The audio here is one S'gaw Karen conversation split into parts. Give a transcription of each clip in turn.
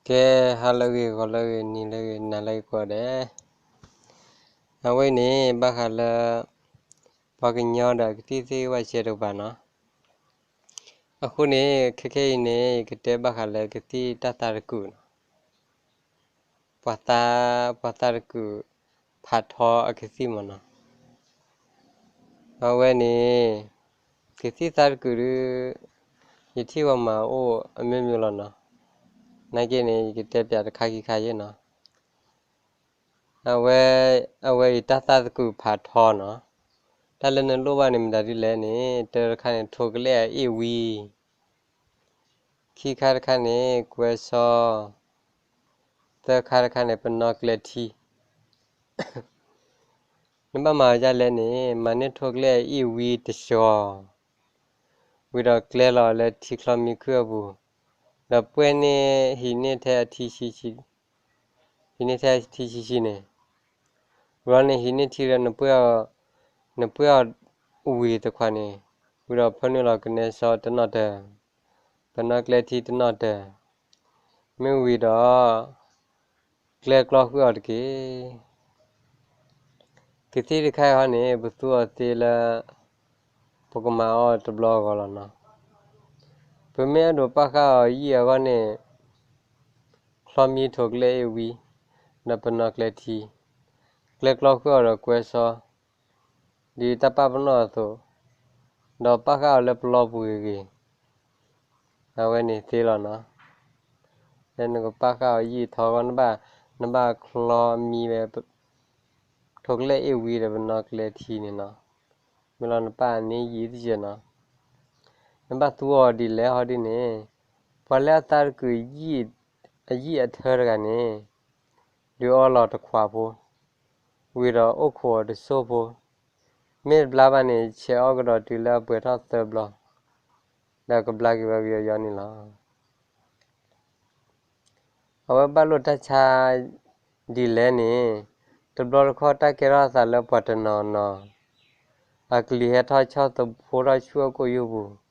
ကဲ, ဟါလၢအဂ့ၤ, ဂီၤလၢအဂ့ၤ, နံၤလၢအဂ့ၤ, နၤလၢအဂ့ၤကိးဂၤဒဲး. အဝဲအံၤန့ၣ် ဘၣ်ဃးလၢ ပှၤကညီဒီးကသံၣ်သ့ၣ်ဝဲစဲးတကပၤနီၤ. အဃိန့ၣ် ခဲခဲအံၤန့ၣ် ယကတဲဘၣ်ဃးလၢကသံၣ်တၢ်သးတကုာ်နီၤ. ပှၤသး, ပှၤသးတကုာ်ဖးထီအကသံၣ်မ့ၢ်နီၤ. အဝဲန့ၣ် ကသံၣ်သးတကုာ်ဒုး ယထံၣ်ပှၤမၤအိၣ်အမျိုးမျိုးလီၤနီၤ. နာ်က့န့ၣ် ယကတဲပၠးတခါခံခါယဲနီၤ. အဝဲ, အဝဲအံၤတၢ်သးတကုာ်ဖးထီနီၤ. တၢ်လၢနလိၣ်ဘၣ်န့ၣ်မတၤဒ်လဲၣ်န့ၣ် တၢတခါန့ၣ် ထိးကလဲၣ်အအ့ၣ်ဝံ, ခံခါတခါန့ၣ် ကွဲစီ, သၢခါတခါန့ၣ် ပနီၣ်ကျဲထံ. နဘၣ်မၤအီၤဒ်လဲၣ်န့ၣ် မၤန့ၢ်ထိးကလဲၣ်အအ့ၣ်ဝံတဆှီ, ဝံၤဒီးကျဲလီၤလၢထံချီမံခုၣ်အပူၤ, ဒီးပှဲၤန့ၢ်ဟံးန့ၢ်ထဲအထံဆံ, ဟံးန့ၢ်ထဲအထံဆံဆံန့ၣ်, ဘျီန့ၣ်ဟံးန့ၢ်ထံလၢ နပှဲၤအီၤဝံၤတခွးန့ၣ်, ဝံၤဒီးဖၢနုာ်လီၤကနဲစီတနီၣ်တၢၢ်, ပနီၣ်ကျဲထံတနီၣ်တၢၢ်, မ့ၢ်ဝံၤဒီး ကျဲကျီဃုာ်အီၤတက့ၢ်. ကသံၣ်တခါအံၤဟီန့ၣ် ပသူအီၤသ့လၢ ပကမၤအီၤတဘျီအဂီၢ်လီၤနီၤ. ပမ့ၢ်အဲၣ်ဒိးပာ်ဃာ်အီၤယံာ်အဂီၢ်န့ၣ် ချီမံထိးကလဲၣ်အ့ၣ်ဝံ, ဒီးပနီၣ်ကျဲထံ, ကျဲကျီဃုာ်အီၤဒီးကွဲစီ, ဒ်တၢ်ပာ်ပနီၣ်အသိး, ဒီးပာ်ဃာ်အီၤလၢပလီၢ်ပူၤဂ့ၤဂ့ၤ, အဝဲန့ၣ်သ့လီၤနီၤ. လၢနကပာ်ဃာ်အီၤယံာ်ထီအဂီၢ် နဘၣ်, နဘၣ်ချီမံဝဲ ထိးကလဲၣ်အ့ၣ်ဝံဒီးပနီၣ်ကျဲထံန့ၣ်နီၤ. မ့ၢ်လီၤနပာ်န့ၢ်ယံာ်တယဲၢ်နီၤ. နဘၣ်သူအီၤဒ်လဲၣ်ဟီဒ်န့ၣ်, ပှၤလၢအသးတကုာ်အယံာ်အထၢတဂၤန့ၣ် ဒုးအီလီၤတခွးဖိ, ဝံၤဒီးအိၣ်ခိးအီၤတစိၢ်ဖိ, မ့ၢ်တဘျါဘၣ်န့ၣ် ဆဲးအီၣ်ကဒီးတုၤလၢအပှဲၤထီၣ်သၢဘျီ, ဒီးကဘျါက့ၤဝဲကယီကယီန့ၣ်လီၤ. အဝဲဘၣ်လိာ်တၢ်ဆါဒ်လဲၣ်န့ၣ်, တဘျီတခီၣ်တၢ်ကဲထီၣ်အသးလၢပှၤတနီၤနီၤ, အကလံၤဟဲထီၣ်ဆီၣ်သဖှိထီၣ်ဆူအကိာ်ယူၢ်ပူၤ,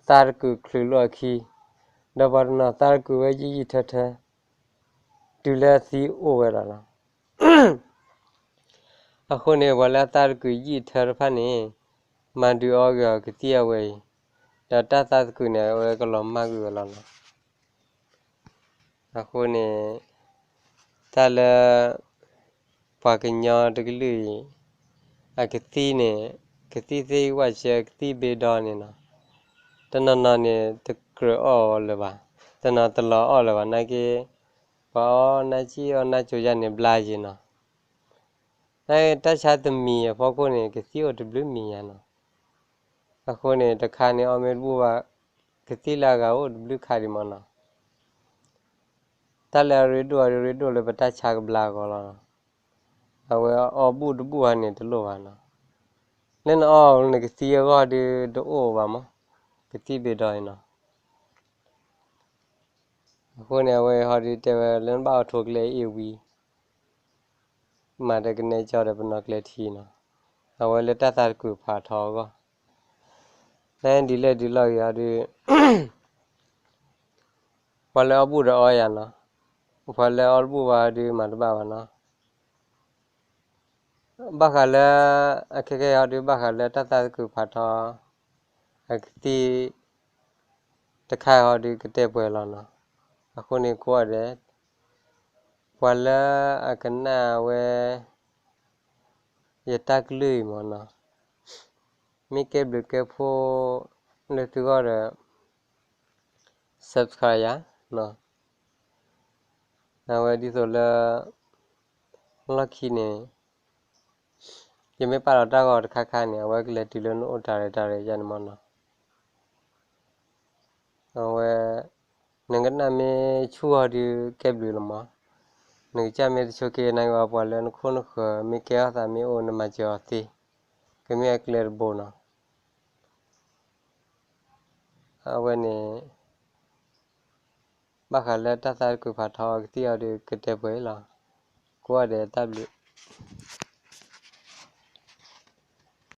သးတကုာ်ချုးလိာ်အခံ, ဒီးပှၤတနီၤသးတကုာ်ဝဲယံာ်ယံာ်ထၢထၢ, တုၤလၢအသံအိၣ်ဝဲဒၣ်လီၤ. အဃိန့ၣ် ပှၤလၢအသးတကုာ်ယံာ်ထၢတဖၣ်န့ၣ်, မၤဒုးအီက့ၤအီၤကသံၣ်အဝဲအံၤ, ဒီးတၢ်သးတကုာ်န့ၣ် အဝဲကလီၤမၢ်ကွံာ်ဝဲလီၤနီၤ. အဃိန့ၣ် တၢ်လၢ ပှၤကညီတကလုာ်အံၤ အကသံၣ်န့ၣ်, ကသံၣ်သ့ၣ်ဝၣ်စဲ ကသံၣ်ဘ့ၣ်ဒီန့ၣ်နီၤ, တနီၤနီၤန့ၣ် တကြၢးအီၣ်လၢၤဘၣ်, တနီၤတလီၤအီၣ်လၢၤဘၣ် နာ်က့, ပှၤအီၣ်နၢ်ကံၣ်အီၣ်နၢ်ကၠိယါန့ၣ်ဘျါယဲနီၤ. နတၢ်ဆါတမံၤအဖီခိၣ်န့ၣ် ကသံၣ်အိၣ်တဘျုးမံၤညါနီၤ. အဃိန့ၣ် တခါန့ၣ်အီၣ်မ့ၢ်တဘူၣ်ဘၣ်, ကသံၣ်လၢအဂၤအိၣ်တဘျုးခါဒံးမ့ၢ်နီၤ. တၢ်လၢအရ့ဒိၣ်အရ့ဒိၣ်လၢပတၢ်ဆါကဘျါအဂီၢ်လီၤ. အဝဲအီၣ်ဘူၣ်တဘူၣ်ဟီန့ၣ်တလိၣ်ဘၣ်နီၤ. လၢနအီၣ်နကသံၣ်အဂီၢ်ဒုးတအိၣ်ဘၣ်မး, ကသံၣ်ဘ့ၣ်ဒီအံၤနီၤ. အဃိန့ၣ် အဝဲဟီဒုးတဲဝဲလၢနဘၣ်အီၣ်ထိးကျဲအ့ၣ်ဝံ မၤဒီးကနဲကၠီဒီးပနီၣ်ကျဲထံနီၤ, အဝဲလၢတၢ်သးတကုာ်ဖးထီအဂီၢ်. နဒ်လဲၣ်ဒ်လဲၣ်ဂ့ၤဟီဒုး ပှၤလၢအီၣ်ဘူၣ်ဒီးအီၣ်ယၤနီၤ, ပှၤလၢအီၣ်တဘူၣ်ဘၣ်ဒုးမၤတဘၣ်ဘၣ်နီၤ. ဘၣ်ဃးလၢ အခဲခဲအံၤဟီဒုး ဘၣ်ဃးလၢတၢ်သးတကုာ်ဖးထီ အကသံၣ်တခါအံၤဟီဒုးကတဲပှဲၤလီၤနီၤ. အဃိန့ၣ်ကိးဂၤဒဲး ပှၤလၢအကနၣ်ဝဲ ယတၢ်ကလုၢ်အံၤမ့ၢ်နီၤ, မ့ၢ်ကဲဘျုးကဲဖှိၣ်လၢသုဂီၢ်ဒီး subscribe ယၤနီၤ. အဝဲဒ်သိးလၢ လီၢ်ခံန့ၣ် ယမ့ၢ်ပာ်လီၤတၢ်ဂီၤတခါခါန့ၣ် အဝဲကလဲၤတုၤလၢနအိၣ်တၢ်ရဲၣ်တၢ်ရဲၣ်ယၤန့ၣ်မ့ၢ်နီၤ. အဝဲ နကနၣ်မ့ၢ်ဆူၣ်ဟီဒုးကဲဘျုးလီၤမး, နကစၢ်မ့ၢ်တဆိးက့နကဘၣ်ပှၤလၢနခိၣ်နဃၢၤ မ့ၢ်ကဲထီၣ်သးမ့ၢ်အိၣ် နမၤစၢၤအီၤသ့, ကမ့ၢ်အကျဲတဘိနီၤ. အဝဲန့ၣ် ဘၣ်ဃးလၢတၢ်သးတကုာ်ဖးထီကသံၣ်အံၤဒီးကတဲပှဲၤလီၤ. ကိးဂၤဒဲးတၢ်ဘျုး